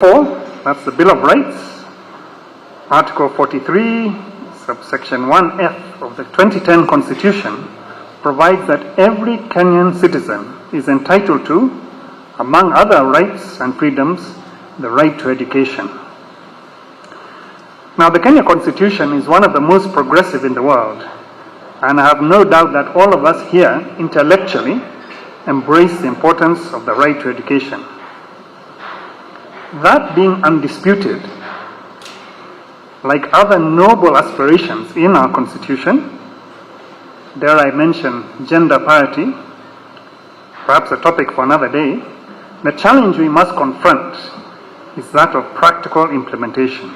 4, that's the Bill of Rights, Article 43, subsection 1F of the 2010 Constitution provides that every Kenyan citizen is entitled to, among other rights and freedoms, the right to education. Now, the Kenya Constitution is one of the most progressive in the world, and I have no doubt that all of us here intellectually embrace the importance of the right to education. That being undisputed, like other noble aspirations in our Constitution, dare I mention gender parity, perhaps a topic for another day, the challenge we must confront is that of practical implementation.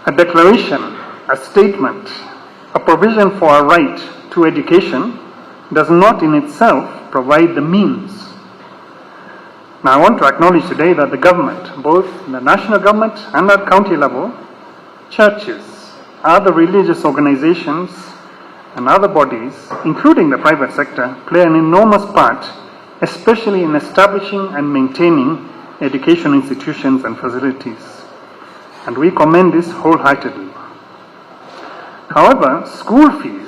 A declaration, a statement, a provision for a right to education does not in itself provide the means. Now, I want to acknowledge today that the government, both the national government and at county level, churches, other religious organizations, and other bodies, including the private sector, play an enormous part, especially in establishing and maintaining education institutions and facilities. And we commend this wholeheartedly. However, school fees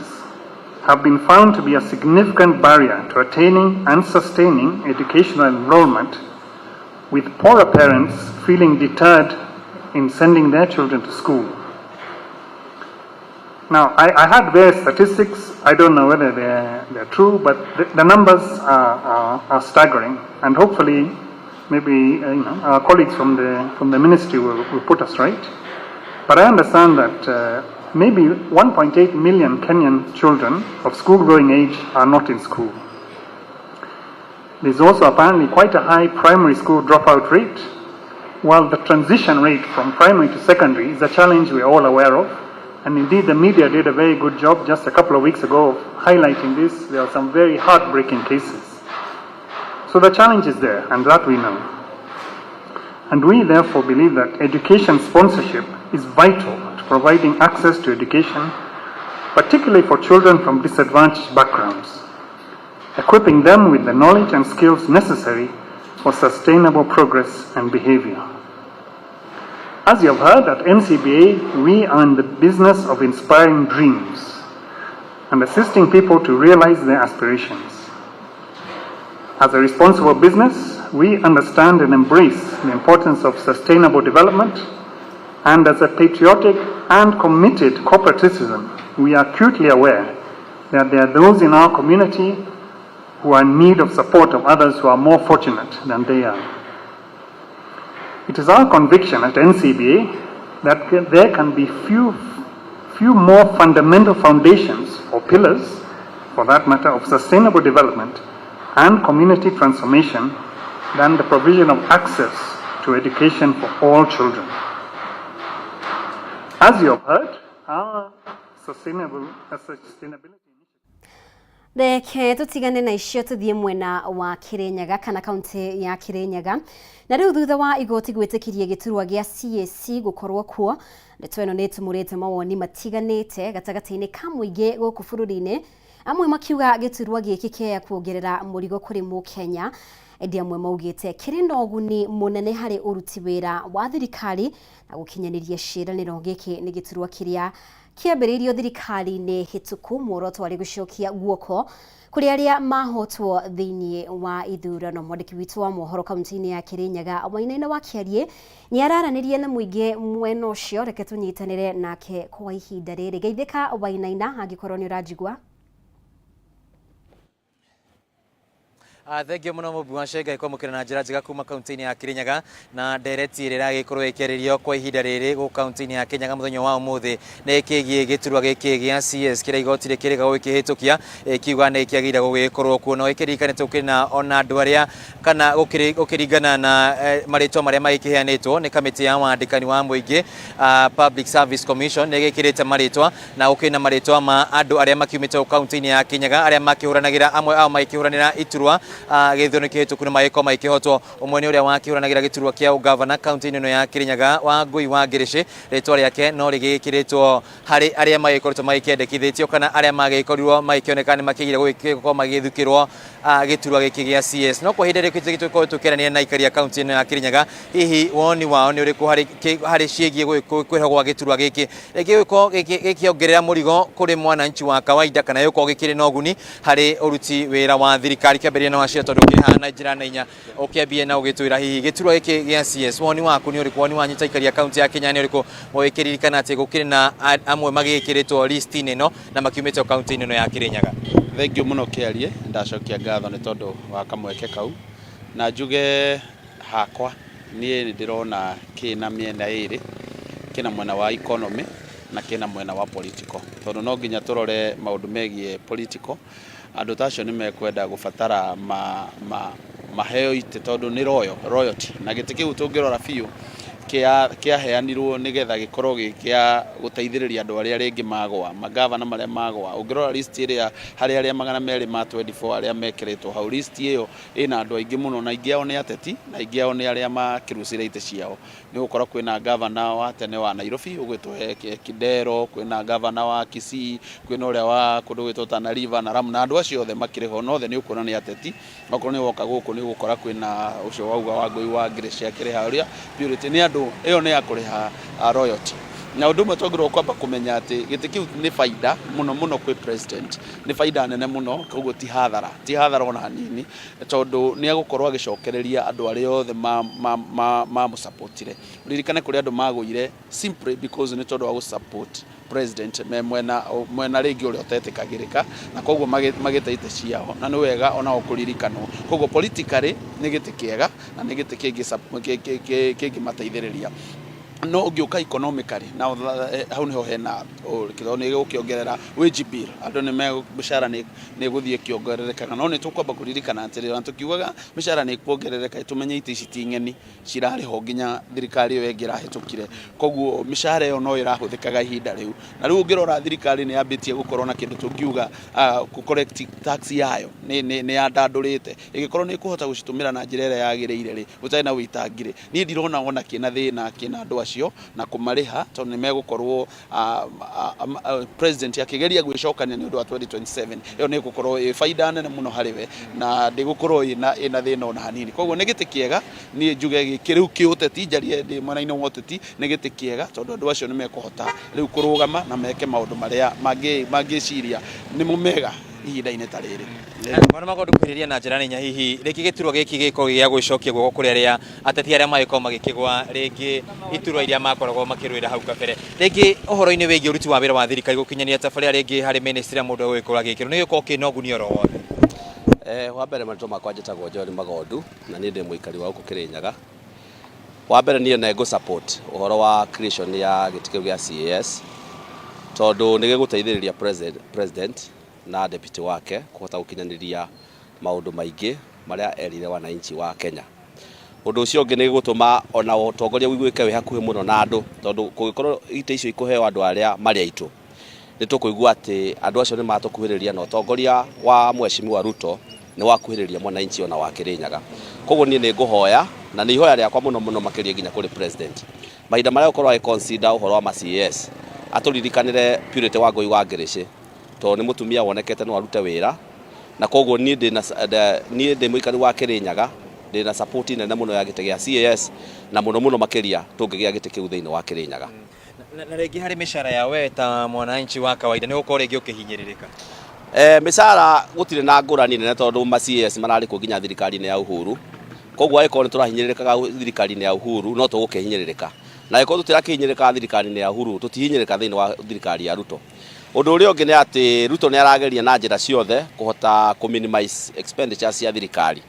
have been found to be a significant barrier to attaining and sustaining educational enrollment, with poorer parents feeling deterred in sending their children to school. Now, I had various statistics. I don't know whether they're true, but the numbers are staggering. And hopefully, maybe our colleagues from the ministry will put us right. But I understand that maybe 1.8 million Kenyan children of school-going age are not in school. There's also apparently quite a high primary school dropout rate, while the transition rate from primary to secondary is a challenge we're all aware of. And indeed, the media did a very good job just a couple of weeks ago of highlighting this. There are some very heartbreaking cases. So the challenge is there, and that we know. And we therefore believe that education sponsorship is vital to providing access to education, particularly for children from disadvantaged backgrounds, equipping them with the knowledge and skills necessary for sustainable progress and behavior. As you have heard, at NCBA, we are in the business of inspiring dreams and assisting people to realize their aspirations. As a responsible business, we understand and embrace the importance of sustainable development, and as a patriotic and committed corporate citizen, we are acutely aware that there are those in our community who are in need of support of others who are more fortunate than they are. It is our conviction at NCBA that there can be few more fundamental foundations or pillars, for that matter, of sustainable development and community transformation than the provision of access to education for all children. As you have heard, our sustainability Reke tutigane na icio tuthie mwena wa Kirinyaga kana kaunti ya Kirinyaga. Na riu thutha wa igoti gwitikiria giturwa gia CAC gukorwo kuo, ndeto ĩno nĩ ĩtumũrĩte mawoni matiganĩte gatagatĩ-inĩ ka mũingĩ gũkũ bũrũri-inĩ, amwe makiuga gĩturwa gĩkĩ kĩaya kuongerera mũrigo kũrĩ mũkenya, ĩndĩ amwe maugĩte kĩrĩ na ũguni mũnene harĩ ũruti wĩra wa thirikari na gũkinyanĩria ciĩranĩro. Gĩkĩ nĩ gĩturwa kĩrĩa kĩambĩrĩirio thirikari-inĩ hĩtũku, muoroto warĩ gũcokia guoko kũrĩ arĩa mahotwo thĩinĩ wa ithurano. Mwandĩki witũ wa mohoro kaunti-inĩ ya Kirinyaga, Wainaina wa Kĩariĩ, nĩ araranĩria na mũingĩ mwena ũcio. Reke tũnyitanĩre nake kwa ihinda rĩrĩ. Geithĩka, Wainaina, angĩkorwo nĩ ũranjigua. Thengio muno, Mũmbi wa Cenga, kwamũkĩra na njĩra njega kuma kaunti-inĩ ya Kirinyaga. Na ndereti ĩrĩa ĩragĩkorwo ĩkĩarĩrio kwa ihinda rĩrĩ gũkũ kaunti-inĩ ya Kirinyaga mũthenya wa ũmũthĩ nĩ kĩgiĩ gĩturwa gĩkĩ gĩa CS kĩrĩa igoti rĩkĩrĩga gũgĩkĩhĩtũkia, ĩkiuga nĩ kĩagĩrĩire gũgĩkorwo kuo. No ĩkĩririkane tũkĩrĩ na ona andũ arĩa kana gũkĩringana na marĩtwa marĩa magĩkĩheanĩtwo nĩ kamĩtĩ ya wandĩkani wa mũingĩ, Public Service Commission, nĩ ĩgĩkĩrĩte marĩtwa na gũkĩrĩ na marĩtwa ma andũ arĩa makiumĩte kaunti-inĩ ya Kirinyaga arĩa makĩhũranagĩra, amwe ao magĩkĩhũranĩra iturwa. Gĩthurano kĩhĩtũku nĩ magĩkorwo magĩkĩhotwo. Ũmwe nĩ ũrĩa wakĩhũranagĩra gĩturwa kĩa ũgavana kaunti-inĩ ĩno ya Kirinyaga, Wangui wa Ngĩrĩcĩ. Rĩtwa rĩake no rĩgĩkĩrĩtwo harĩ arĩa magĩkoretwo magĩkĩendekithĩtio kana arĩa magĩkorirwo magĩkĩoneka nĩ makĩgire gũgĩkorwo magĩthukĩrwo gĩturwa gĩkĩ gĩa CS. No kwa ihinda rĩũkĩte tũkorwo tũkĩaranĩria na aikari a kaunti ĩno ya Kirinyaga, hihi woni wao nĩ ũrĩkũ harĩ ciĩgiĩ kwĩrwo gwa gĩturwa gĩkĩ, rĩngĩ gĩgũkorwo gĩkĩongerera mũrigo kũrĩ mwananchi wa kawaida kana gĩgũkorwo gĩkĩrĩ na ũguni harĩ ũruti wĩra wa thirikari. Kĩambĩrĩria na Wachira tondũ ũkĩrĩ na njĩra na inya, ũkĩambie na ũgĩtwĩra hihi gĩturwa gĩkĩ gĩa CS woni waku nĩ ũrĩkũ, woni wanyu ta aikari a kaunti ya Kenya nĩ ũrĩkũ, mũgĩkĩririkana atĩ gũkĩrĩ na amwe magĩkĩrĩtwo list-inĩ ĩno na makiumĩte kaunti-inĩ ĩno ya Kirinyaga. Thengiũ mũno Kĩarie, ndacokia ngatho nĩ tondũ wa kamweke kau, na njuge hakwa niĩ nĩ ndĩrona kĩna mĩena ĩrĩ, kĩna mwena wa economy na kĩna mwena wa political, tondũ no nginya tũrore maũndũ megiĩ political. Andũ ta acio nĩ mekwenda gũbatara ma, ma, maheo itĩ tondũ nĩ royalty, na gĩtĩ kĩu tũngĩrora biũ kĩaheanirwo nĩgetha gĩkorwo gĩ kĩa gũteithĩrĩria andũ arĩa rĩngĩ magwa, magavana marĩa magwa. Ũngĩrora list ĩrĩa harĩ arĩa 224 arĩa mekĩrĩtwo hau, list ĩyo ĩna andũ aingĩ mũno, na aingĩ ao nĩ ateti na aingĩ ao nĩ arĩa makĩrucire itĩ ciao. Nĩ gũkorwo kwĩna gavana wa tene wa Nairobi ũgwĩtwo Kidero, kwĩna gavana wa Kisii, kwĩna ũrĩa wa kũndũ gwĩtwo Tana River na Lamu, na andũ acio othe makĩrĩ ho na othe nĩ ũkuona nĩ ateti. Okorwo nĩ woka gũkũ nĩ ũgũkora kwĩna ũcio wauga Wangũi wa Ngĩrĩci akĩrĩ harĩa Purity, nĩ andũ ĩyo nĩ ya kũrĩha royalty. Na ũndũ ũmwe twagĩrĩirwo kwamba kũmenya atĩ gĩtĩ kĩu nĩ baida mũno mũno kwĩ president, nĩ baida nene mũno, koguo ti hathara, ti hathara ona hanini, tondũ nĩ egũkorwo agĩcokereria andũ arĩa othe mamũsupportire. Ũririkane kũrĩ andũ magũire simply because nĩ tondũ wa gũ support president me mwena mwena rĩngĩ ũrĩa ũtetĩkagĩrĩka, na koguo magĩte itĩ ciao, na nĩ wega onao kũririkanwo. Koguo politically nĩ gĩtĩ kĩega na nĩ gĩtĩ kĩngĩmateithĩrĩria. No ũngĩũka economically na hau nĩho hena tondũ nĩ gũkĩongerera wage bill, andũ nĩ mĩcara nĩ ĩgũthiĩ ĩkĩongererekaga. No nĩ tũkwamba kũririkana atĩrĩrĩ, ona tũkiugaga mĩcara nĩ ĩkuongerereka, tũmenye itĩ ici ti ng'eni, cirarĩ ho nginya thirikari ĩyo ĩngĩ ĩrahĩtũkire, koguo mĩcara ĩyo no ĩrahũthĩkaga ihinda rĩu. Na rĩu ũngĩrora thirikari nĩ yambĩtie gũkorwo na kĩndũ tũngiuga kũ collect tax yayo nĩ yandandũrĩte, ĩgĩkorwo nĩ ĩkũhota gũcitũmĩra na njĩra ĩrĩa yagĩrĩire rĩ, gũtarĩ na wĩitangi rĩ, niĩ ndirona ona kĩna thĩna kĩna andũ acio na kũmarĩha, tondũ nĩ megũkorwo president akĩgeria gwĩcokania nĩ ũndũ wa 2027, ĩyo nĩ ĩgũkorwo ĩ baida nene mũno harĩ we na ndĩgũkorwo ĩna thĩna ona hanini. Koguo nĩ gĩtĩ kĩega, niĩ njuge gĩkĩ rĩu kĩũteti, njarie ndĩ mwena-inĩ wa ũteti, nĩ gĩtĩ kĩega tondũ andũ acio nĩ mekũhota rĩu kũrũgama na meke maũndũ marĩa mangĩciria nĩmo mega ihinda-inĩ ta rĩrĩ. Mwana makwa ndũkuhĩrĩria na njĩra nene, hihi rĩngĩ gĩturwa gĩkĩ gĩgĩkorwo gĩa gwĩcokia guoko kũrĩ arĩa ateti arĩa magĩkorwo magĩkĩgwa rĩngĩ iturwa iria makoragwo makĩrũĩra hau kabere, rĩngĩ ũhoro-inĩ wĩgiĩ ũruti wa wĩra wa thirikari gũkinyania tabarĩra rĩngĩ harĩ ministry ya mũndũ egũgĩkorwo agĩkĩrwo nĩ gĩgũkorwo kĩna ũguni oro wothe? Wa mbere marĩtwa makwa njĩtagwo John Magondu na niĩ ndĩ mũikari wa gũkũ Kĩrĩnyaga. Wa mbere niĩ nĩ ngũ support ũhoro wa creation ya gĩtĩ kĩu gĩa CAS, tondũ nĩ gĩgũteithĩrĩria president na deputy wake kũhota gũkinyanĩria maũndũ maingĩ marĩa erire wananchi wa Kenya. Ũndũ ũcio ũngĩ nĩ gũtũma ona ũtongoria ũiguĩke wĩ hakuhĩ mũno na andũ, tondũ kũngĩkorwo itĩ icio ikũheo andũ arĩa marĩ aitũ, nĩ tũkũigua atĩ andũ acio nĩ matũkuhĩrĩria, na ũtongoria wa Mheshimiwa Ruto nĩ wakuhĩrĩria mwananchi ona wa Kĩrĩnyaga. Koguo niĩ nĩ ngũhoya, na nĩ ihoya rĩakwa mũno mũno makĩria nginya kũrĩ president, mahinda marĩa egũkorwo agĩ consider ũhoro wa ma CAS, atũririkanĩre Purity Wangũi wa Ngĩrĩcĩ, tondũ nĩ mũtumia wonekete no arute wĩra, na koguo niĩ ndĩ mũikari wa Kĩrĩnyaga, ndĩna support nene mũno ya gĩtĩ gĩa CAS, na mũno mũno makĩria tũngĩgĩa gĩtĩ kĩu thĩinĩ wa Kĩrĩnyaga. Na rĩngĩ harĩ mĩcara ya we ta mwananchi wa kawaida nĩ gũkorwo rĩngĩ ũkĩhinyĩrĩrĩka? Mĩcara gũtirĩ na ngũrani nene, tondũ ma CAS mararĩ kuo nginya thirikari-inĩ ya Uhuru, koguo angĩkorwo nĩ tũrahinyĩrĩrĩkaga thirikari-inĩ ya Uhuru no tũgũkĩhinyĩrĩrĩka, na angĩkorwo tũtirakihinyĩrĩrĩkaga thirikari-inĩ ya Uhuru tũtihinyĩrĩrĩka thĩinĩ wa thirikari ya Ruto. Ũndũ ũrĩa ũngĩ nĩ atĩ Ruto nĩ arageria na njĩra ciothe kũhota kũ minimize expenditure cia thirikari,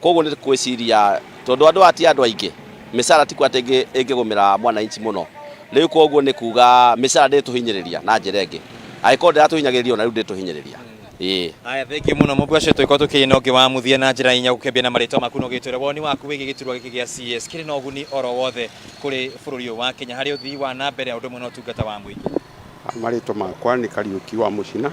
koguo nĩ kwĩciria tondũ andũ aya ti andũ aingĩ, mĩcara ti atĩ ĩngĩgũmĩra mwananchi mũno rĩu, koguo nĩ kuga mĩcara ndĩtũhinyĩrĩria na njĩra ĩngĩ, angĩkorwo ndĩratũhinyagĩrĩria ona rĩu ndĩtũhinyĩrĩria. Ĩĩ. Aya, thengiũ mũno mũmbunge ũcio. Tũgĩkorwo tũkĩrĩ na ũngĩ wa mũthia na njĩra inya gũkĩambia na marĩtwa maku na ũgĩtwĩra woni waku wĩgiĩ gĩturwa gĩkĩ gĩa CS kĩrĩ na ũguni oro wothe kũrĩ bũrũri ũyũ wa Kenya harĩ ũthii wa na mbere ũndũ ũmwe na ũtungata wa mũingĩ. Marĩtwa makwa nĩ Kariũki wa Mũcina.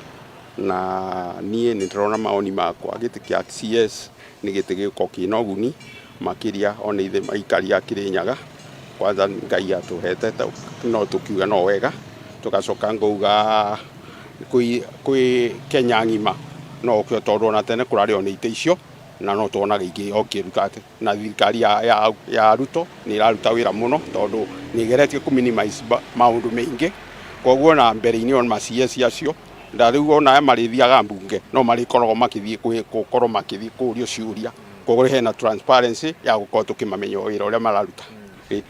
Na niĩ nĩ ndĩrona mawoni makwa gĩtĩ kĩa CS nĩ gĩtĩ gĩgũkorwo kĩna ũguni makĩria ona ithuĩ aikari a Kĩrĩnyaga. Kwanza Ngai atũhete no tũkiuga no wega, tũgacoka ngauga kwĩ Kenya ng'ima no ũkĩo tondũ ona tene kũrarĩ o na itĩ icio na no tuonaga ingĩ o kĩruta na thirikari ya Ruto nĩ ĩraruta wĩra mũno tondũ nĩ ĩgeretie kũ minimize maũndũ maingĩ. Koguo ona mbere-inĩ ona ma CS acio na rĩu ona aya marĩthiaga mbunge no marĩkoragwo makĩthiĩ gũkorwo makĩthiĩ kũrio ciũria. Koguo hena transparency ya gũkorwo tũkĩmamenya wĩra ũrĩa mararuta.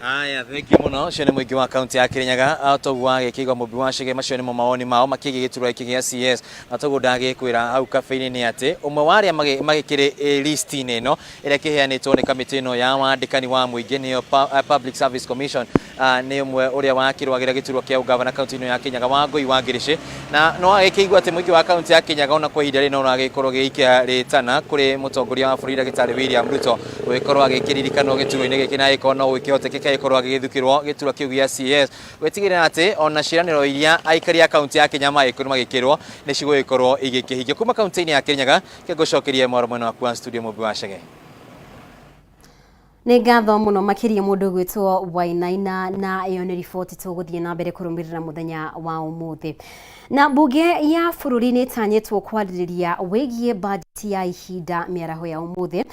Aya, thengiũ mũno. Ũcio nĩ mũingĩ wa kaunti ya Kirinyaga. Toguo wagĩkĩigua Mũmbi wa Chege, macio nĩmo mawoni mao makĩgiĩ gĩturwa gĩkĩ gĩa CS. Na toguo ndagĩkwĩra hau kabere-inĩ nĩ atĩ ũmwe wa arĩa magĩkĩrĩ list-inĩ ĩno ĩrĩa ĩkĩheanĩtwo nĩ kamĩtĩ ĩno ya wandĩkani wa mũingĩ nĩyo Public Service Commission nĩ ũmwe ũrĩa wakĩrũagĩra gĩturwa kĩa ũgavana kaunti ĩno ya Kĩnyaga Wangũi wa Ngĩrĩcĩ. Na no agĩkĩigua atĩ mũingĩ wa kaunti ya Kĩnyaga ona kwa ihinda rĩrĩ no ũragĩkorwo ũgĩikia rĩtana kũrĩ mũtongoria wa bũrũri ndagĩtarĩ William Ruto gũgĩkorwo agĩkĩririkanwo gĩturwa-inĩ gĩkĩ na agĩkorwo no gũkĩhotekeke agĩkorwo agĩgĩthukĩrwo gĩturwa kĩu gĩa CS gũtigĩrĩra atĩ ona ciĩranĩro iria aikari a kaunti ya Kĩnyaga magĩkorwo magĩkĩrwo nĩ cigũgĩkorwo igĩkĩhingio. Kuma kaunti-inĩ ya Kĩrĩnyaga, ngũcokerie mwaro mwena waku wa studio Mũmbi wa Chege. Nĩ ngatho mũno makĩria mũndũ ũgwĩtwo Wainaina, na ĩyo nĩ riboti tũgũthiĩ na mbere kũrũmĩrĩra mũthenya wa ũmũthĩ. Na mbunge ya bũrũri nĩ ĩtanyĩtwo kwarĩrĩria wĩgiĩ bajeti ya ihinda mĩaraho ya ũmũthĩ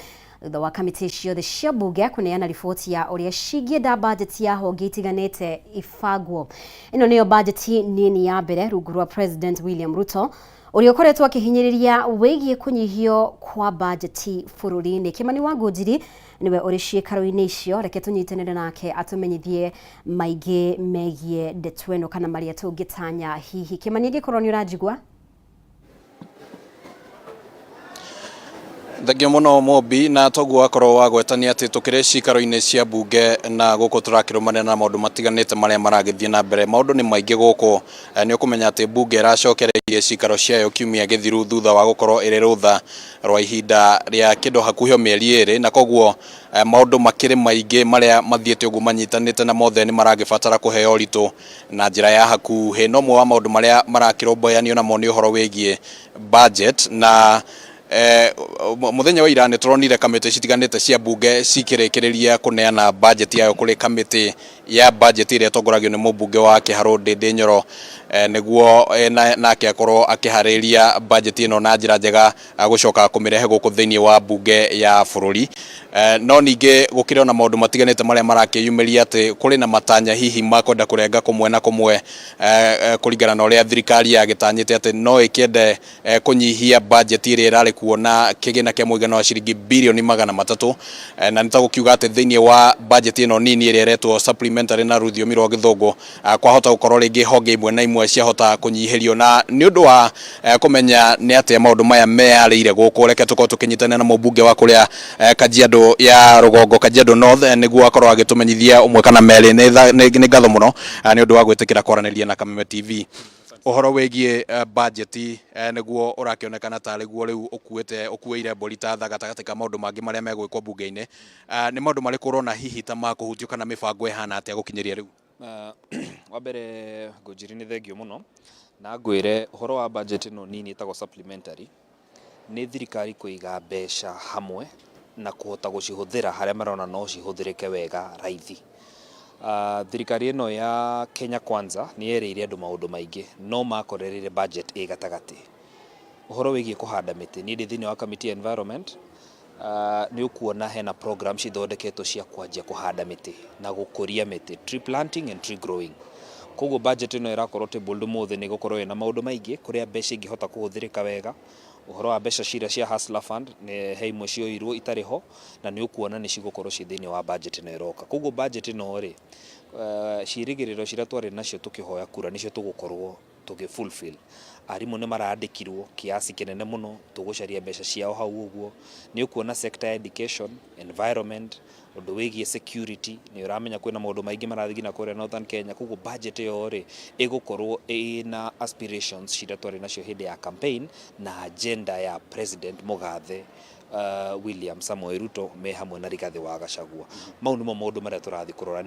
thutha wa kamĩtĩ ciothe cia mbunge kũneana riboti ya ũrĩa cingĩenda bajeti ya honge itiganĩte ibangwo. Ĩno nĩyo bajeti nini ya mbere rungu rwa President William Ruto ũrĩa ũkoretwo akĩhinyĩrĩria wĩgiĩ kũnyihio kwa bajeti bũrũri-inĩ. Kĩmani wa Ngũnjiri nĩwe ũrĩ ciĩkaro-inĩ icio, reke tũnyitanĩre nake atũmenyithie maingĩ megiĩ ndeto ĩno kana marĩa tũngĩtanya hihi. Kĩmani, angĩkorwo nĩ ũranjigua. Thengio mũno Mũmbi, na toguo wakorwo wagwetania atĩ tũkĩrĩ cikaro-inĩ cia mbunge na gũkũ tũrakĩrũmanĩra na maũndũ matiganĩte marĩa maragĩthiĩ na mbere. Maũndũ nĩ maingĩ gũkũ. Nĩ ũkũmenya atĩ mbunge ĩracokereirie cikaro ciayo kiumia gĩthiru thutha wa gũkorwo ĩrĩ rũtha rwa ihinda rĩa kĩndũ hakuhĩ o mĩeri ĩrĩ, na koguo maũndũ makĩrĩ maingĩ marĩa mathiĩte ũguo manyitanĩte na mothe nĩ maragĩbatara kũheo ũritũ na njĩra ya hakuhĩ. No ũmwe wa maũndũ marĩa marakĩrũmbũyanio namo nĩ ũhoro wĩgiĩ budget na mũthenya wa ira nĩ tũronire kamĩtĩ citiganĩte cia mbunge cikĩrĩkĩrĩria kũneana budget yayo kũrĩ kamĩtĩ ya budget ĩrĩa ĩtongoragio nĩ mũmbunge wa Kĩharũ Ndĩndĩ Nyoro nĩguo nake akorwo akĩharĩria budget ĩno na njĩra njega gũcoka kũmĩrehe gũkũ thĩinĩ wa mbunge ya bũrũri. No ningĩ gũkĩrĩ ona maũndũ matiganĩte marĩa marakĩyumĩria atĩ kũrĩ na matanya hihi ma kwenda kũrenga kũmwe na kũmwe kũringana na ũrĩa thirikari yagĩtanyĩte atĩ no ĩkĩende kũnyihia bajeti ĩrĩa ĩrarĩ kuo na kĩgĩna kĩa mũigana wa ciringi birioni 300, na nĩ ta gũkiuga atĩ thĩinĩ wa bajeti ĩno nini ĩrĩa ĩretwo supplementary na rũthiomi rwa gĩthũngũ, kwahota gũkorwo rĩngĩ honge imwe na imwe ciahota kũnyihĩrio. Na nĩ ũndũ wa kũmenya nĩ atĩa maũndũ maya meyarĩire gũkũ, reke tũkorwo tũkĩnyitanĩra na mũmbunge wa kũrĩa Kajiado ya rũgongo, Kajiado North, nĩguo akorwo agĩtũmenyithia ũmwe kana merĩ. Nĩ ngatho mũno nĩ ũndũ wa gwĩtĩkĩra kwaranĩria na Kameme TV. Ũhoro wĩgiĩ bajeti nĩguo ũrakĩonekana tarĩ guo rĩu ũkuĩte ũkuĩire mbũri ta tha gatagatĩ ka maũndũ mangĩ marĩa megwĩkwo mbunge-inĩ. Nĩ maũndũ marĩkũ ũrona hihi ta makũhutio kana mĩbango ĩhana atĩa gũkinyĩria rĩu? Wa mbere Ngũnjiri nĩ thengio mũno, na ngwĩre ũhoro wa budget ĩno nini ĩtagwo supplementary, nĩ thirikari kũiga mbeca hamwe na kũhota gũcihũthĩra harĩa marona no cihũthĩrĩke wega raithi. Thirikari ĩno ya Kenya Kwanza nĩ yerĩire andũ maũndũ maingĩ no makorereire budget ĩ gatagatĩ. Ũhoro wĩgiĩ kũhanda mĩtĩ, niĩ ndĩ thĩinĩ wa kamĩtĩ ya environment, nĩ ũkuona hena program cithondeketwo cia kwanjia kũhanda mĩtĩ na gũkũria mĩtĩ, tree planting and tree growing. Koguo budget ĩno ĩrakorwo tabled ũmũthĩ nĩ ĩgũkorwo ĩna maũndũ maingĩ kũrĩa mbeca ingĩhota kũhũthĩrĩka wega. Ũhoro wa mbeca ciria cia Hustler Fund, he imwe cioirwo itarĩ ho na nĩ ũkuona nĩ cigũkorwo ciĩ thĩinĩ wa budget ĩno ĩroka. Koguo budget ĩno rĩ, ciĩrĩgĩrĩro ciria twarĩ nacio tũkĩhoya kura nĩcio tũgũkorwo tũgĩ fulfill. Arimũ nĩ marandĩkirwo kiasi kĩnene mũno, tũgũcaria mbeca ciao hau ũguo. Nĩ ũkuona sector ya education, environment, ũndũ wĩgiĩ security, nĩ ũramenya kwĩna maũndũ maingĩ marathiĩ nginya kũrĩa Northern Kenya, koguo budget ĩyo rĩ, ĩgũkorwo ĩna aspirations ciria twarĩ nacio hĩndĩ ya campaign na agenda ya President mũgathe William Samoei Ruto me hamwe na Rigathĩ wa Gachagua. Mau nĩmo maũndũ marĩa tũrathiĩ kũrora.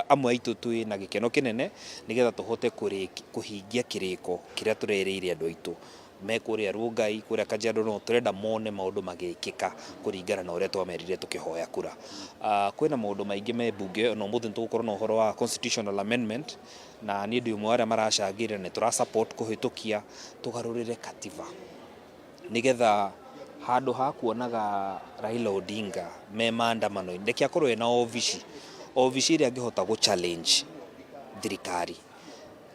Amwe aitũ twĩ na gĩkeno kĩnene nĩgetha tũhote kũhingia kĩrĩko kĩrĩa tũrerĩire andũ aitũ. Me kũrĩa Rongai, kũrĩa Kajiado North, tũrenda mone maũndũ magĩkĩka kũringana na ũrĩa twamerire tũkĩhoya kura. Kwĩna maũndũ maingĩ me mbunge, ona ũmũthĩ nĩ tũgũkorwo na ũhoro wa constitutional amendment, na niĩ ndĩ ũmwe wa arĩa maracangĩra nĩ tũra support kũhĩtũkia tũgarũrĩre katiba nĩgetha handũ ha kuonaga Raila Odinga me maandamano-inĩ, reke akorwo ena obici, obici ĩrĩa angĩhota gũ challenge thirikari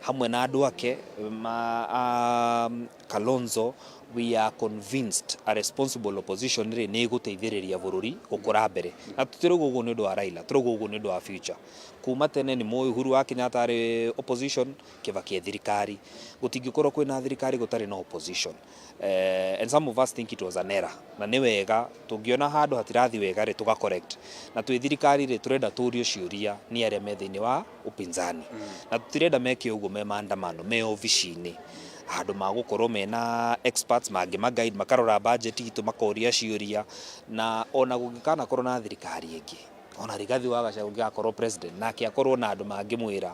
hamwe na andũ ake ma, Kalonzo. We are convinced a responsible opposition rĩ nĩ ĩgũteithĩrĩria bũrũri gũkũra mbere, na tũtirauga ũguo nĩ ũndũ wa Raila, tũrauga ũguo nĩ ũndũ wa future. Kuma tene nĩ mũĩ Uhuru wa Kenyatta arĩ opposition, Kibaki e thirikari. Gũtingĩkorwo kwĩna thirikari gũtarĩ na opposition. And some of us think it was an error, na nĩ wega tũngĩona handũ hatirathi wega rĩ tũga correct. Na twĩ thirikari rĩ, tũrenda tũrio ciũria nĩ arĩa me thĩinĩ wa upinzani, na tũtirenda meke ũguo me maandamano, me obici-inĩ handũ ma gũkorwo mena experts mangĩma guide, makarora budget itũ, makoria ciũria. Na ona gũngĩkanakorwo na thirikari ĩngĩ, ona Rigathi wa Gachagua ũngĩgakorwo president, nake akorwo na andũ mangĩmwĩra,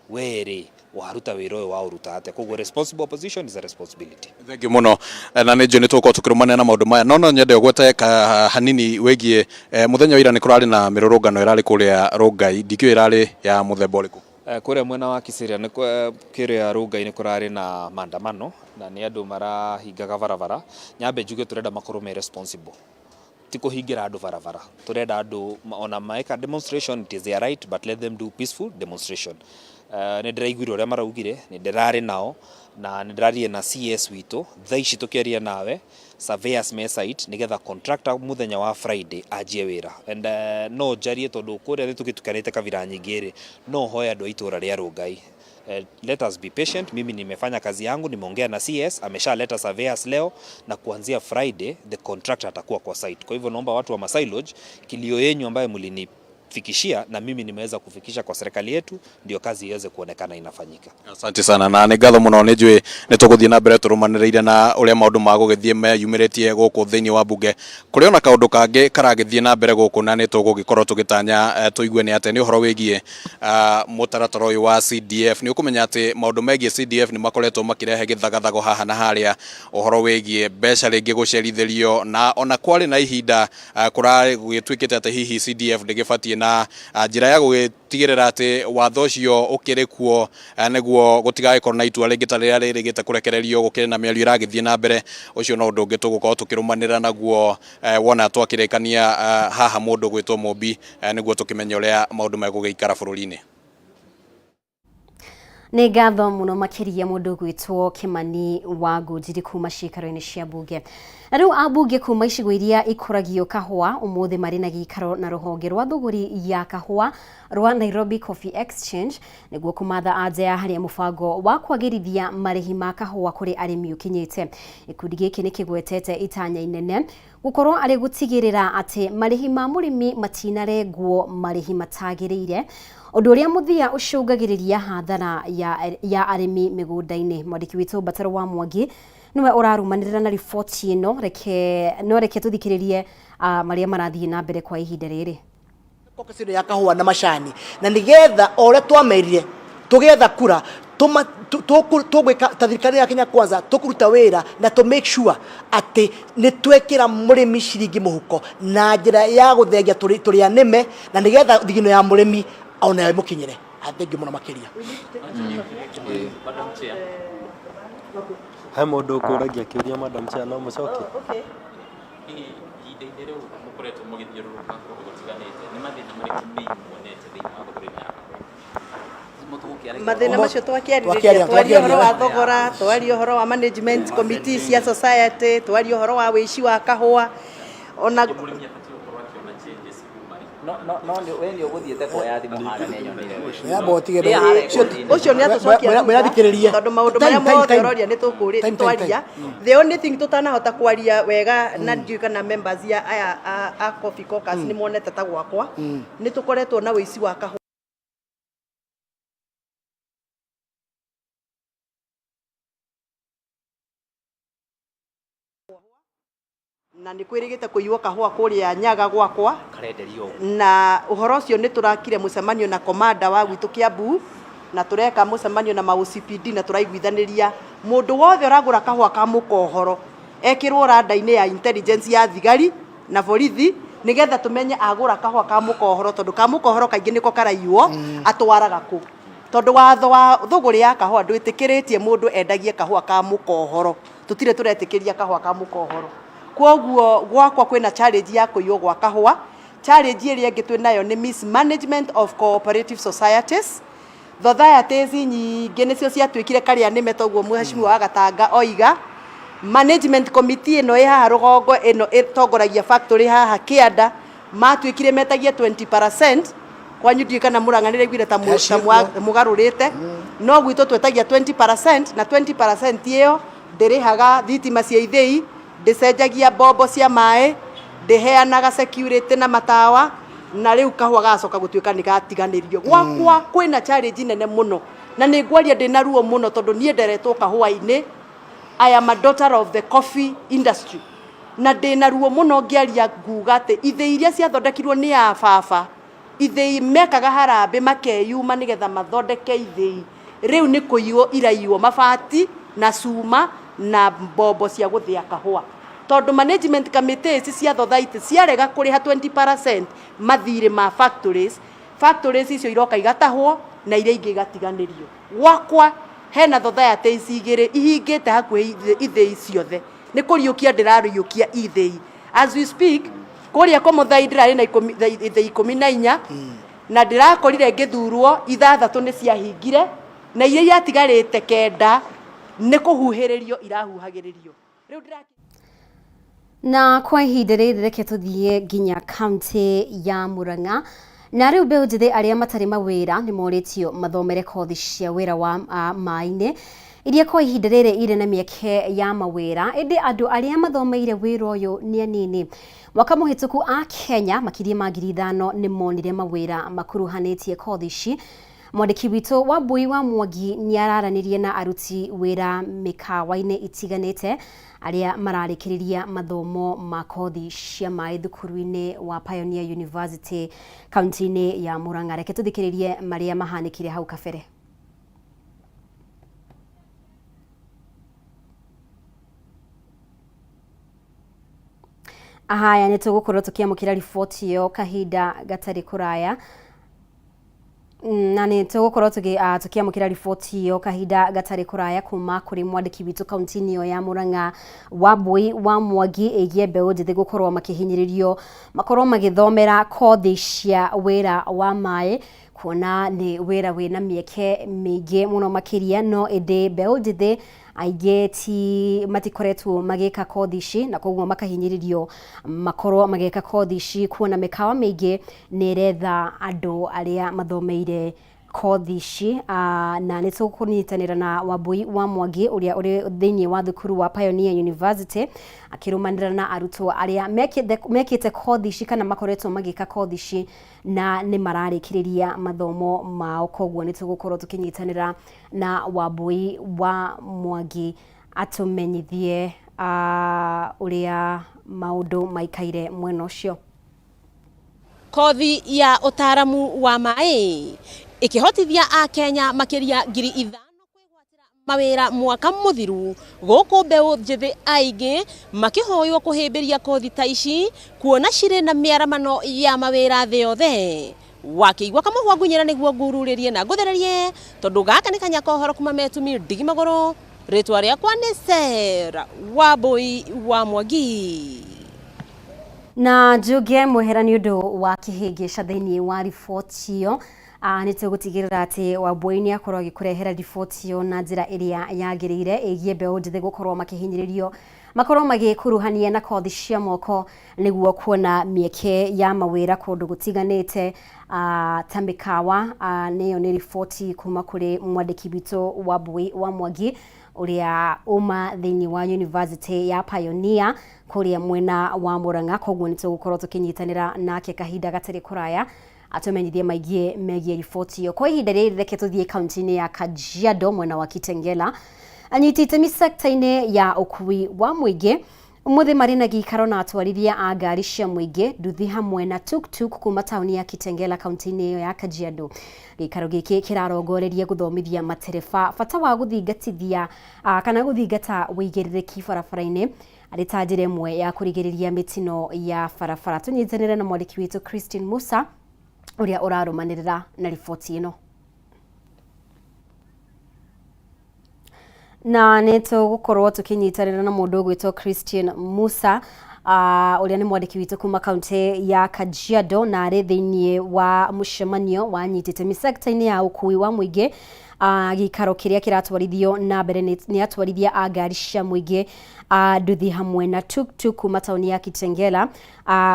"We rĩ, waruta wĩra ũyũ waũruta atĩa?" Koguo responsible opposition is a responsibility. Thengiũ mũno, na nĩ njũĩ nĩ tũgũkorwo tũkĩrũmanĩra na maũndũ maya, no no nyende ũgwete ka hanini wĩgiĩ mũthenya wa ira nĩ kũrarĩ na mĩrũrũngano ĩrarĩ kũrĩa Rongai, ndikĩũĩ ĩrarĩ ya mũthemba ũrĩkũ. Kũrĩa mwena wa Kiserian nĩ kĩrĩa Rongai nĩ kũrarĩ na maandamano, na nĩ andũ marahingaga barabara. Nyambe njuge tũrenda makorwo me responsible, ti kũhingĩra andũ barabara. Tũrenda andũ ona meka demonstration, it is their right, but let them do peaceful demonstration. Nĩ ndĩraiguire ũrĩa maraugire, nĩ ndĩrarĩ nao na nĩ ndĩrarire na CS witũ. Thaa ici tũkĩaria nawe, surveyors me site nĩgetha contractor mũthenya wa Friday anjie wĩra. And no njarie tondũ kũrĩa nĩ tũgĩtukanĩte kabira nyingĩ rĩ, no hoe andũ a itũra rĩa Rongai, let us be patient. Mimi nimefanya kazi yangu, nimeongea na CS, ameshaleta surveyors leo, na kuanzia Friday the contractor atakuwa kwa site. Kwa hivyo naomba watu wa Masai Lodge, kilio yenyu ambayo mlinifikishia na mimi nimeweza kufikisha kwa serikali yetu, ndio kazi iweze kuonekana inafanyika. Asante sana na nĩ ngatho mũno. Nĩ njũĩ nĩ tũgũthiĩ na mbere tũrũmanĩrĩire na ũrĩa maũndũ magũgĩthiĩ meyumĩrĩtie gũkũ thĩinĩ wa mbunge. Kũrĩ ona kaũndũ kangĩ karagĩthiĩ na mbere gũkũ na nĩ tũgũgĩkorwo tũgĩtanya tũigue nĩ atĩ nĩ ũhoro wĩgiĩ mũtaratara ũyũ wa CDF. Nĩ ũkũmenya atĩ maũndũ megiĩ CDF nĩ makoretwo makĩrehe gĩthagathago haha na harĩa, ũhoro wĩgiĩ mbeca rĩngĩ gũcerithĩrio, na ona kwarĩ na ihinda kũragĩtuĩkĩte atĩ hihi CDF ndĩgĩbatiĩ, na njĩra ya gũgĩtigĩrĩra atĩ watho ũcio ũkĩrĩ kuo nĩguo gũtigagĩkorwo na itua rĩngĩ ta rĩrĩa rĩrĩgĩte kũrekererio, gũkĩrĩ na mĩario ĩragĩthiĩ na mbere. Ũcio no ũndũ ũngĩ tũgũkorwo tũkĩrũmanĩrĩra naguo wona twakĩrĩkania haha mũndũ gwĩtwo Mũmbi nĩguo tũkĩmenye ũrĩa maũndũ megũgĩikara bũrũri-inĩ. Nĩ ngatho mũno makĩria mũndũ gwĩtwo Kimani wa Ngũnjiri kuma ciikaro-inĩ cia mbunge. Na rĩu ambunge kuma icigo iria ikũragio kahũa ũmũthĩ marĩ na gĩikaro na rũhonge rwa thũgũri ya kahũa rwa Nairobi Coffee Exchange nĩguo kũmatha anja ya harĩa mũbango wa kwagĩrithia marĩhi ma kahũa kũrĩ arĩmi ũkinyĩte. Gĩkundi gĩkĩ nĩ kĩgwetete itanya inene gũkorwo arĩ gũtigĩrĩra atĩ marĩhi ma mũrĩmi matinarengwo marĩhi matagĩrĩire, ũndũ ũrĩa mũthia ũcũngagĩrĩria hathara ya arĩmi mĩgũnda-inĩ. Mwandĩki witũ Mbataro wa Mwangi nĩwe ũrarumanĩrĩra na riboti ĩno. Reke no reke tũthikĩrĩrie marĩa marathiĩ na mbere kwa ihinda rĩrĩ. Caucus ya kahũa na macani, na nigetha o ũrĩa twamerire tũgĩetha kura tũgwĩka ta thirikari ya Kenya Kwanza, tũkũruta wĩra na tũ make sure atĩ nĩ twekĩra mũrĩmi ciringi mũhuko na njĩra ya gũthengia tũrĩ anĩme, na nĩgetha thigino ya mũrĩmi onayo ĩmũkinyĩre. Thengiũ mũno makĩria. He mũndũ ũkũragia kĩũria, Madam Chair, no mũcokie. Hihi ihinda-inĩ rĩu mũkoretwo mũgĩthiũrũrũka kũndũ gũtiganĩte, nĩ mathĩna marĩkũ main muonete thĩinĩ wa thũgũrĩ ĩno ya kahũa? Mathĩna macio twakĩarĩrĩria, twaria ũhoro wa thogora, twaria ũhoro wa management committee cia society, twaria ũhoro wa wĩici wa kahũa ona Mũrĩmi abatiĩ gũkorwo akĩona changes kuma rĩ? No we nĩ ũgũthiĩte kuoya thimũ harĩa nĩ nyonire. Yamba ũtige. Ũcio nĩ atũcokia Mwĩrathikĩrĩrie. tondũ maũndũ marĩa mothe ũroria nĩ tũkũrĩ twaria. The only thing tũtanahota kwaria wega, na ndiũĩ kana members ya aya a Coffee Caucus nĩ monete ta gwakwa, nĩ tũkoretwo na wĩici wa kahũa. Na nĩ kwĩrĩgĩte kũiywo kahũa kũrĩa Nyaga gwakwa. Karenderio ũguo. Na ũhoro ũcio nĩ tũrakire mũcemanio na komanda wa gwitũ Kiambu. Na tũreka mũcemanio na ma OCPD na tũraiguithanĩria mũndũ wothe ũragũra kahũa ka mũkohoro ekĩrwo rada-inĩ ya intelligence ya thigari na borithi, nĩgetha tũmenye agũra kahũa ka mũkohoro, tondũ ka mũkohoro kaingĩ nĩko karaiywo, atwaraga kũ, tondũ watho wa thũgũrĩ ya kahũa ndwĩtĩkĩrĩtie mũndũ endagie kahũa ka mũkohoro. Tũtirĩ tũretĩkĩria kahũa ka mũkohoro. Kwoguo gwakwa kwĩna challenge ya kũiywo gwa kahũa. Challenge ĩrĩa ĩngĩ twĩnayo nĩ mismanagement of cooperative societies. Societies nyingĩ nĩcio ciatuĩkire karĩa nĩme, toguo mheshimiwa wa Gatanga oiga. Management committee ĩno ĩ haha rũgongo, ĩno ĩtongoragia factory haha kĩanda, matuĩkire metagia 20%. Kwanyu ndiũĩ kana Mũrang'a nĩraiguire ta mũgarũrĩte, no gwitũ twetagia 20%, na 20% ĩyo ndĩrĩhaga thitima cia ithĩi, ndĩcenjagia mbombo cia maĩ, ndĩheanaga security na matawa, na rĩu kahũa gagacoka gũtuĩka nĩ gatiganĩrio. Gwakwa kwĩna challenge nene mũno, na nĩ ngwaria ndĩna ruo mũno, tondũ niĩ nderetwo kahũa-inĩ. I am a daughter of the coffee industry, na ndĩna ruo mũno ngĩaria nguga atĩ ithĩi iria ciathondekirwo nĩ a baba, ithĩi mekaga harambĩ makeyuma nĩgetha mathondeke ithĩi, rĩu nĩ kũiywo iraiywo mabati na cuma na mbombo cia gũthĩa kahũa, tondũ management committees cia society ciarega kũrĩha 20% mathirĩ ma factories. Factories icio iroka igatahwo na iria ingĩ igatiganĩrio. Gwakwa hena societies igĩrĩ ihingĩte hakuhĩ ithĩi ciothe, nĩ kũriũkia ndĩrariũkia ithĩi as we speak. Kũrĩa Komothai ndĩrarĩ na ithĩi 14, na ndĩrakorire ngĩthurwo ithathatũ nĩ ciahingire, na iria iratigarĩte kenda nĩ kũhuhĩrĩrio irahuhagĩrĩrio rĩu. Na kwa ihinda rĩrĩ reke tũthiĩ nginya kaunti ya Murang'a. Na rĩu mbeũ njĩthĩ arĩa matarĩ mawĩra nĩ morĩtio mathomere kothi cia wĩra wa maĩ-inĩ iria kwa ihinda rĩrĩ irĩ na mĩeke ya mawĩra, ĩndĩ andũ arĩa mathomeire wĩra ũyũ nĩ anini. Mwaka mũhĩtũku a Kenya makĩria ma 5000 nĩ monire mawĩra makuruhanĩtie kothi ici. Mwandĩki witũ Wambui wa Mwangi nĩ araranĩria na aruti wĩra mĩkawa-inĩ itiganĩte arĩa mararĩkĩrĩria mathomo ma kothi cia maĩ thukuru-inĩ wa Pioneer University kaunti-inĩ ya Murang'a. Reke tũthikĩrĩrie marĩa mahanĩkire hau kabere. Haya, nĩ tũgũkorwo tũkĩamũkĩra riboti ĩyo kahinda gatarĩ kũraya, na nĩ tũgũkorwo tũkĩamũkĩra riboti ĩyo kahinda gatarĩ kũraya kuma kũrĩ mwandĩki witũ kaunti-inĩ ĩyo ya Murang'a, Wambui wa Mwangi, ĩgiĩ mbeũ njĩthĩ gũkorwo makĩhinyĩrĩrio makorwo magĩthomera kothi cia wĩra wa maĩ, kuona nĩ wĩra wĩna mĩeke mĩingĩ mũno makĩria, no ĩndĩ mbeũ njĩthĩ aingĩ ti matikoretwo magĩka kothi ici, na koguo makahinyĩrĩrio makorwo magĩka kothi ici, kuona mĩkawa mĩingĩ nĩ ĩretha andũ arĩa mathomeire kothi ici. Na nĩ tũkũnyitanĩra na Wambui wa Mwangi ũrĩa ũrĩ thĩinĩ wa thukuru wa Pioneer University akĩrũmanĩra na arutwo arĩa mekĩte kothi ici kana makoretwo magĩka kothi ici na nĩ mararĩkĩrĩria mathomo mao. Koguo nĩ tũgũkorwo tũkĩnyitanĩra na Wambui wa Mwangi atũmenyithie ũrĩa maũndũ maikaire mwena ũcio. Kothi ya ũtaaramu wa maĩ ĩkĩhotithia Akenya makĩria 5000 mawĩra mwaka mũthiru, gũkũ mbeũ njĩthĩ aingĩ makĩhoywo kũhĩmbĩria kothi ta ici kuona cirĩ na mĩaramano ya mawĩra thĩ yothe. Wakĩigua kamũhwa ngunyĩra nĩguo ngururĩrie na ngũthererie, tondũ gaka nĩ kanya kohoro kuma metumi ndigi magũrũ. Rĩtwa rĩakwa nĩ Sarah Wambui wa Mwangi. Na njuge mwehera nĩ ũndũ wa kĩhĩngĩca thĩinĩ wa riboti ĩyo. Nĩ tũgũtigĩrĩra atĩ Wambui nĩ akorwo agĩkũrehera riboti ĩyo na njĩra ĩrĩa yagĩrĩire ĩgiĩ mbeũ njĩthĩ gũkorwo makĩhinyĩrĩrio makorwo magĩkuruhania na kothi cia moko nĩguo kuona mĩeke ya mawĩra kũndũ gũtiganĩte ta mĩkawa. Nĩyo nĩ riboti kuma kũrĩ mwandĩki witũ Wambui wa Mwangi ũrĩa uma thĩinĩ wa University ya Pioneer kũrĩa mwena wa Murang'a. Koguo nĩ tũgũkorwo tũkĩnyitanĩra nake kahinda gatarĩ kũraya atũmenyithie maingĩ megiĩ riboti ĩyo. Kwa ihinda rĩrĩ reke tũthiĩ kaunti-inĩ ya Kajiado mwena wa Kitengela. Anyiti itemi sekta-inĩ ya ũkui wa mũingĩ Umuthi marĩ na gĩikaro na atwarithia a ngari cia mũingĩ, nduthi hamwe na tuk-tuk kuma taũni ya Kitengela kaunti-inĩ ĩyo ya Kajiado. Gĩikaro gĩkĩ kĩrarongoreria gũthomithia matereba bata wa gũthingatithia kana gũthingata wĩigĩrĩrĩki barabara-inĩ arĩ ta njĩra ĩmwe ya kũrigĩrĩria mĩtino ya barabara. Tũnyitanĩre na mwandĩki witũ Christine Musa ũrĩa ũrarũmanĩrĩra na riboti ĩno. Na nĩ tũgũkorwo tũkĩnyitanĩra na mũndũ ũgwĩtwo Christian Musa ũrĩa nĩ mwandĩki witũ kuma kaunti ya Kajiado na arĩ thĩinĩ wa mũcemanio wanyitĩte mĩsekta-inĩ ya ũkui wa mũingĩ gĩikaro kĩrĩa kĩratwarithio na mbere nĩ atwarithia a ngari cia mũingĩ nduthi hamwe na tuk-tuk kuma taũni ya Kitengela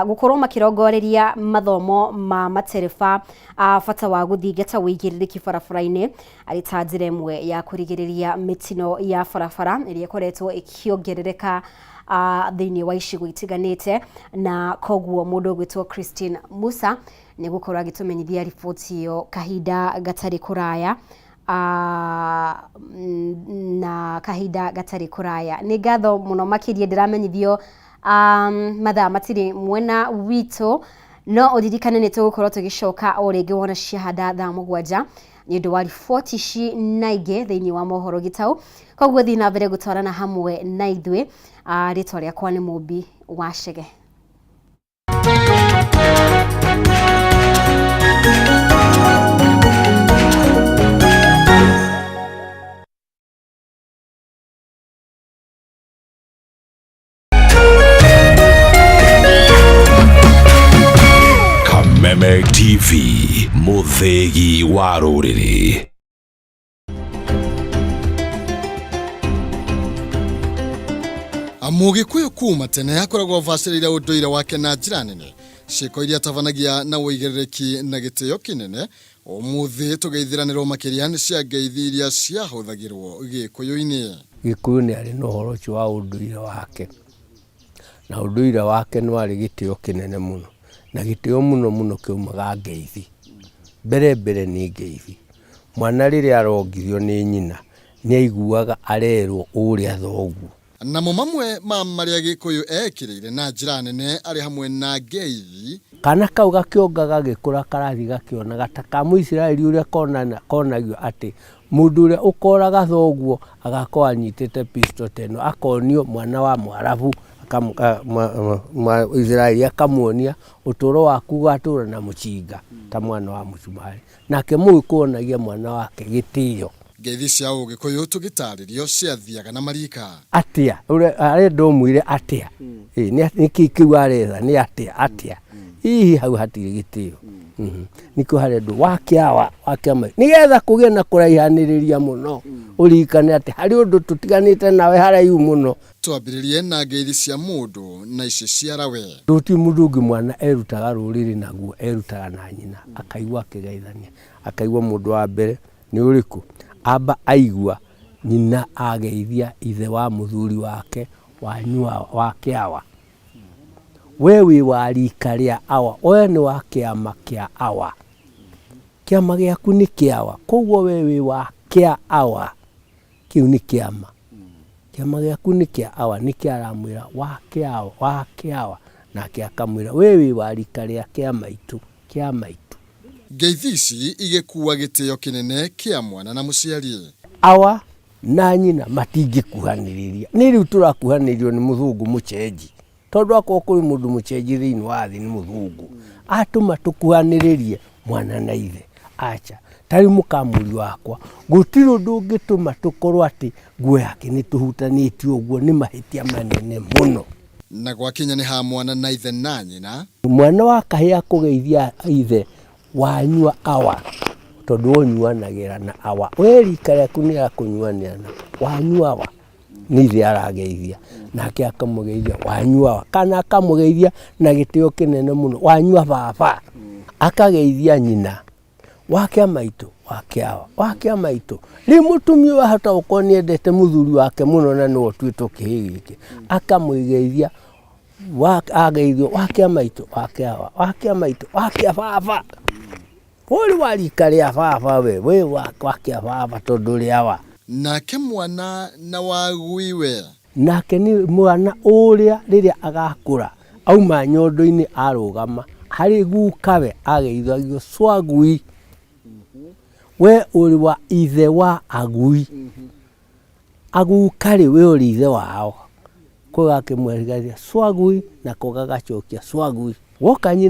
gũkorwo makĩrongoreria mathomo ma matereba bata wa gũthingata wĩigĩrĩrĩki barabara-inĩ arĩ ta njĩra ĩmwe ya kũrigĩrĩria mĩtino ya barabara ĩrĩa ĩkoretwo ĩkĩongerereka thĩinĩ wa icigo itiganĩte. Na koguo mũndũ ũgwĩtwo Christine Musa nĩ gũkorwo agĩtũmenyithia riboti ĩyo kahinda gatarĩ kũraya na kahinda gatarĩ kũraya. Nĩ ngatho mũno makĩria, ndĩramenyithio mathaa matirĩ mwena witũ, no ũririkane nĩ tũgũkorwo tũgĩcoka o rĩngĩ wona ciahanda thaa 7 nĩ ũndũ wa riboti ici na ingĩ thĩinĩ wa mohoro gĩtaũ. Koguo thiĩ na mbere gũtwarana hamwe na ithuĩ. Rĩtwa rĩakwa nĩ Mũmbi wa Chege. Kameme TV, mũthĩgi wa rũrĩrĩ. Mũgĩkũyũ kuma tene akoragwo abacĩrĩire ũndũire wake na njĩra nene, ciĩko iria atabanagia na ũigĩrĩrĩki na gĩtĩo kĩnene. Ũmũthĩ tũgeithiranĩrwo makĩria nĩ cia ngeithi iria ciahũthagĩrwo Gĩkũyũ-inĩ. Gĩkũyũ nĩ arĩ na ũhoro ũcio wa ũndũire wake, na ũndũire wake nĩ warĩ gĩtĩo kĩnene mũno, na gĩtĩo mũno mũno kĩaumaga ngeithi. Mbere mbere nĩ ngeithi. Mwana rĩrĩa arongithio nĩ nyina, nĩ aiguaga arerwo ũrĩa thoguo. Namo mamwe ma marĩa Gĩkũyũ eekĩrĩire na njĩra nene arĩ hamwe na ngeithi. Kana kau gakĩonga gagĩkũra karathiĩ gakĩonaga ta ka Mũisiraeli ũrĩa konagio atĩ mũndũ ũrĩa ũkoraga thoguo agakorwo anyitĩte pistol ta ĩno, akonio mwana wa Mũarabu, Mũisiraeli akamuonia ũtũro waku ũgatũra na mũcinga ta mwana wa mũcumarĩ. Nake Mũgĩkũyũ onagia mwana wake gĩtĩo. Ngeithi cia Ũgĩkũyũ tũgĩtarĩrio ciathiaga na marika. Atĩa? Ũrĩa arenda ũmwĩre atĩa? Ĩ, nĩ kĩ kĩu aretha? Nĩ atĩa? Atĩa? Hihi hau hatirĩ gĩtĩo. Nĩkĩo harendwo wakĩawa, wakĩama. Nĩgetha kũgĩe na kũraihanĩrĩria mũno, ũririkane atĩ harĩ ũndũ tũtiganĩte nawe haraihu mũno. Twambĩrĩrie na ngeithi cia mũndũ na ici ciarawe. Gũtirĩ mũndũ ũngĩ mwana erutaga rũrĩrĩ naguo, erutaga na nyina, akaigua akĩgeithania, akaigua mũndũ wa mbere nĩ ũrĩkũ, amba aigua nyina ageithia ithe wa mũthuri wake wanyua wa kĩawa, we wĩ wa rika rĩa awa, we nĩ wa kĩama kĩa awa, kĩama gĩaku nĩ kĩawa, koguo we wĩ wa kĩa awa. Kĩu nĩ kĩama. Kĩama gĩaku nĩ kĩa awa, nĩkĩo aramwĩra wa kĩawa, wa kĩawa, nake akamwĩra we wĩ wa rika rĩa kĩa maitũ, kĩa maitũ. Ngeithi ici igĩkuua gĩtĩo kĩnene kĩa mwana na mũciari. Awa na nyina matingĩkuhanĩrĩria. Nĩ rĩu tũrakuhanĩrĩrio nĩ mũthũngũ mũcenji. Tondũ akorwo kũrĩ mũndũ mũcenji thĩinĩ wa thĩ nĩ mũthũngũ, atũma tũkuhanĩrĩrie mwana na ithe, aca. Ta rĩu mũkamũriũ wakwa, gũtirĩ ũndũ ũngĩtũma tũkorwo atĩ nguo yake nĩ tũhutanĩtie ũguo, nĩ mahĩtia manene mũno. Na gwakinya nĩ ha mwana na ithe na nyina. Mwana wa kahĩĩ akũgeithia ithe wanyua awa, tondũ we ũnyuanagĩra na awa, we rika rĩaku nĩ rĩa kũnyuanĩra na wanyua awa. Nĩ ithe arageithia, nake akamũgeithia wanyua, kana akamũgeithia na gĩtĩo kĩnene mũno, wanyua baba, akageithia nyina, wakĩa maitũ, wakĩa awa, wakĩa maitũ. Rĩu mũtumia ũyũ ahota gũkorwo nĩ endete mũthuri wake mũno na nĩwe ũtuĩtwo kĩhĩĩ gĩkĩ, akamũgeithia, ageithio wakĩa maitũ, wakĩa awa, wakĩa maitũ, wakĩa baba. Ũrĩ wa rika rĩa baba we, wĩ wa kĩa baba tondũ ũrĩ awa. Nake mwana na wa gwiwe. Nake nĩ mwana ũrĩa rĩrĩa agakũra auma nyondo-inĩ arũgama harĩ gukawe ageithagio swagui, we ũrĩ wa ithe wa agui, aguka rĩ we ũrĩ ithe wao, ko gakĩmwegathia swagui nako gagacokia swagui, woka nyina.